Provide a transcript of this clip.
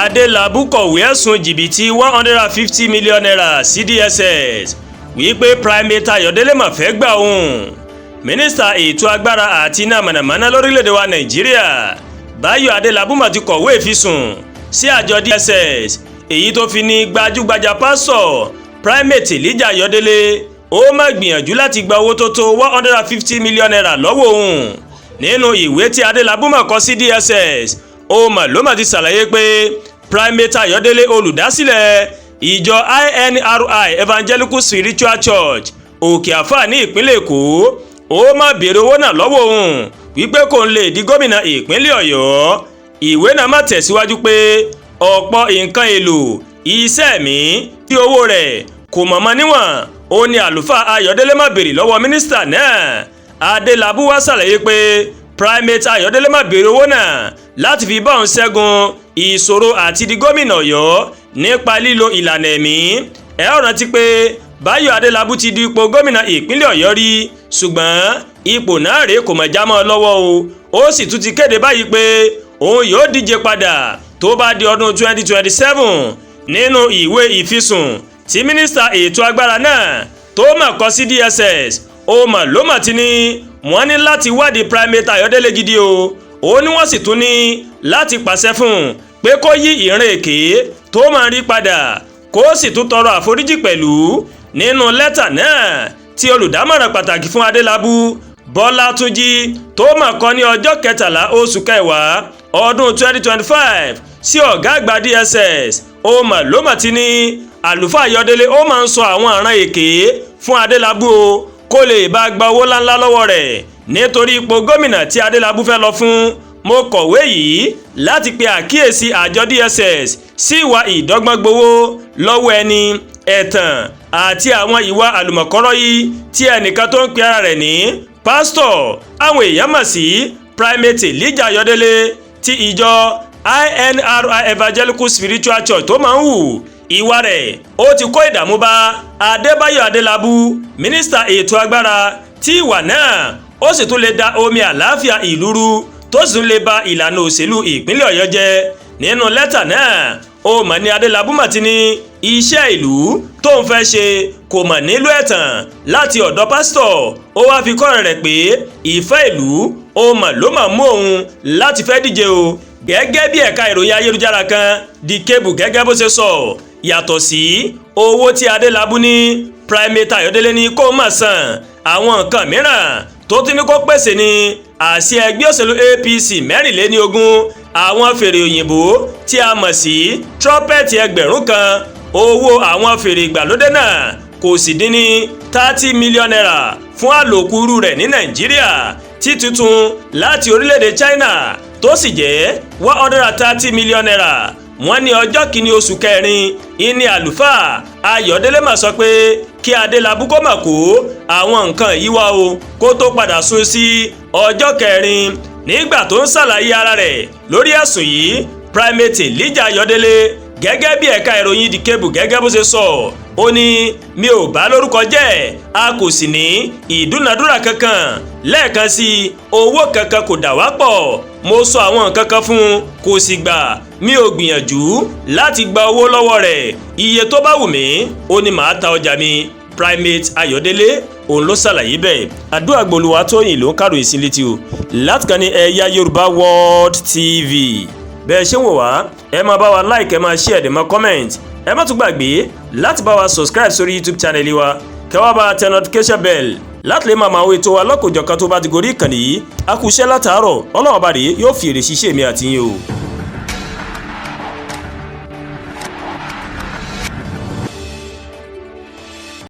Adélábù kọ̀wé ẹ̀sùn jìbìtì ₦150 million sí DSS wípé Primate Ayọ̀délé mà fẹ́ gbà òun. Mínísítà ètò agbára àti iná mànàmáná lórílẹ̀‐èdè wa Nàìjíríà, Báyọ̀ Adélábù, mà ti kọ̀wé ìfisùn sí àjọ DSS, èyí tó fi ní gbajúgbajà pásọ̀ Primate Elijah Ayọ̀délé ó má gbìyànjú láti gba owó tó tó ₦150 million lọ́wọ́ òun. Nínú ìwé tí Adélábù mà kọ sí DSS, ó mà ló mà ti ṣàlàyé pé Primate Ayọ̀délé, olùdásílẹ̀ ìjọ INRI Evangelical Spiritual Church, Òkè Àfà ní ìpínlẹ̀ Èkó, ó má béèrè owó náà lọ́wọ́ òun wípé kò ń lè di gómìnà ìpínlẹ̀ Ọ̀yọ́. Ìwé náà má tẹ̀síwájú pé ọ̀pọ̀ nǹkan èlò iṣẹ́ mi tí owó rẹ̀ kò mọ̀mọ́ níwọ̀n ó ní àlùfáà Ayọ̀délé má béèrè lọ́wọ́ mínísítà náà. Adélábù wá ṣàlàyé pé Primate Ayọ̀délé má béèrè owó náà láti fi bá òun ṣẹ́gun ìṣòro àti di gómìnà Ọ̀yọ́ nípa lílo ìlànà ẹ̀mí. Ẹ ó rántí pé Báyọ̀ Adélábù ti du ipò gómìnà ìpínlẹ̀ Ọ̀yọ́ rí, ṣùgbọ́n ipò náà rèé kò mọ̀ já mọ́ ọ lọ́wọ́ o. Ó sì tún ti kéde báyìí pé òun yóò díje padà tó bá di ọdún 2027. Nínú ìwé ìfisùn tí mínísítà ètò agbára náà tó mọ̀ kọ sí DSS, ó mọ̀ ló mọ̀ ti ní wọ́n ní láti wádìí Primate Ayọ̀délé gidi o. Ó ní wọ́n sì tún ní láti pàṣẹ fún un pé kó yí ìran èké tó máa rí padà, kó sì tún tọrọ àforíjì pẹ̀lú. Nínú lẹ́tà náà tí olùdámọ̀ràn pàtàkì fún Adélábù, Bọ́lá Túnjí, tó mọ̀ kọ ní ọjọ́ 13 oṣù kẹwàá ọdún 2025 sí ọ̀gá àgbà DSS, ó mọ̀ ló mọ̀ ti ní àlùfáà Ayọ̀délé ó máa ń sọ àwọn àrán èké fún Adélábù o, kó lè bá gba owó ńláńlá lọ́wọ́ rẹ̀ nítorí ipò gómìnà tí Adélábù fẹ́ lọ fún. Mo kọ̀wé yìí láti pe àkíyèsí àjọ DSS sí ìwà ìdọ́gbọ́n gbowó lọ́wọ́ ẹni, ẹ̀tàn àti àwọn ìwà àlùmọ̀kọ́rọ́ yìí tí ẹnìkan tó ń pe ara rẹ̀ ní pásítọ̀, àwọn èèyàn mọ̀ sí Primate Elijah Ayọ̀délé ti ìjọ INRI Evangelical Spiritual Church tó máa ń hù. Ìwà rẹ̀ ó ti kó ìdààmú bá Adébáyọ̀ Adélábù, mínísítà ètò agbára, tí ìwà náà ó sì tún lè da omi àlàáfíà ìlú rú, tó sì tún lè ba ìlànà òṣèlú ìpínlẹ̀ Ọ̀yọ́ jẹ́. Nínú lẹ́tà náà, ó mọ̀ ní Adélábù mà ti ní iṣẹ́ ìlú tó ń fẹ́ ṣe kò mọ̀ nílò ẹ̀tàn láti ọ̀dọ̀ pásítọ̀. Ó wáá fi kọ́rọ̀ rẹ̀ pé ìfẹ́ ìlú ó mọ̀ ló mọ̀ mú òun láti fẹ́ díje o, gẹ́gẹ́ bí ẹ̀ka ìròyìn ayélujára kan The Cable gẹ́gẹ́ bó ṣe sọ. Yàtọ̀ sí owó tí Adélábù ní Primate Ayọ̀délé ní kó má san, àwọn nǹkan mìíràn tó tún ní kó pèsè ní àsíá ẹgbẹ́ òṣèlú APC 24, àwọn fèrè òyìnbó tí a mọ̀ sí trumpet 1,000. Owó àwọn fèrè ìgbàlódé náà kò sì dín ní ₦30 million fún àlòkù irú rẹ̀ ní Nàìjíríà, tí tuntun láti orílẹ̀-èdè China tó sì jẹ́ ₦130 million. Wọ́n ní ọjọ́ 1 oṣù kẹrin ìní àlùfáà Ayọ̀délé mà sọ pé kí Adélábù kó mà kó àwọn nǹkan yìí wá o, kó tó padà sún sí ọjọ́ 4. Nígbà tó ń ṣàlàyé ara rẹ̀ lórí ẹ̀sùn yìí, Primate Elijah Ayọ̀délé, gẹ́gẹ́ bí ẹ̀ka ìròyìn The Cable gẹ́gẹ́ bó ṣe sọ, ó ní mi ò bá lórúkọ jẹ́, a kò sì ní ìdúnadúrà kankan. Lẹ́ẹ̀kan sí, owó kankan kò dà wá pọ̀. Mo sọ àwọn nǹkan kan fún un, kò sì gbà. Mi ò gbìyànjú láti gba owó lọ́wọ́ rẹ̀. Iye tó bá wù mí ó ní màá ta ọjà mi. Primate Ayọ̀délé òun ló ṣàlàyé bẹ́ẹ̀. Àdúrà gbòòlùwà tóyìn ló ń káròyìn sí létí o láti kàn ní Ẹ̀yà Yorùbá World TV. Bẹ́ẹ̀ ṣé ń wò wá, ẹ máa bá wa like, ẹ máa share, ẹ máa comment. Ẹ má tún gbàgbé láti bá wa subscribe sórí YouTube channel wa, kẹ́ wá bá tẹ notification bell láti lè máa wo ètò wa lọ́kòjọ̀kan tó bá ti gorí ìkànnì yìí. A kú iṣẹ́ látàárọ̀, Ọlọ́run bá rèé yóò fi èrè ṣiṣẹ́ mi àti yín o.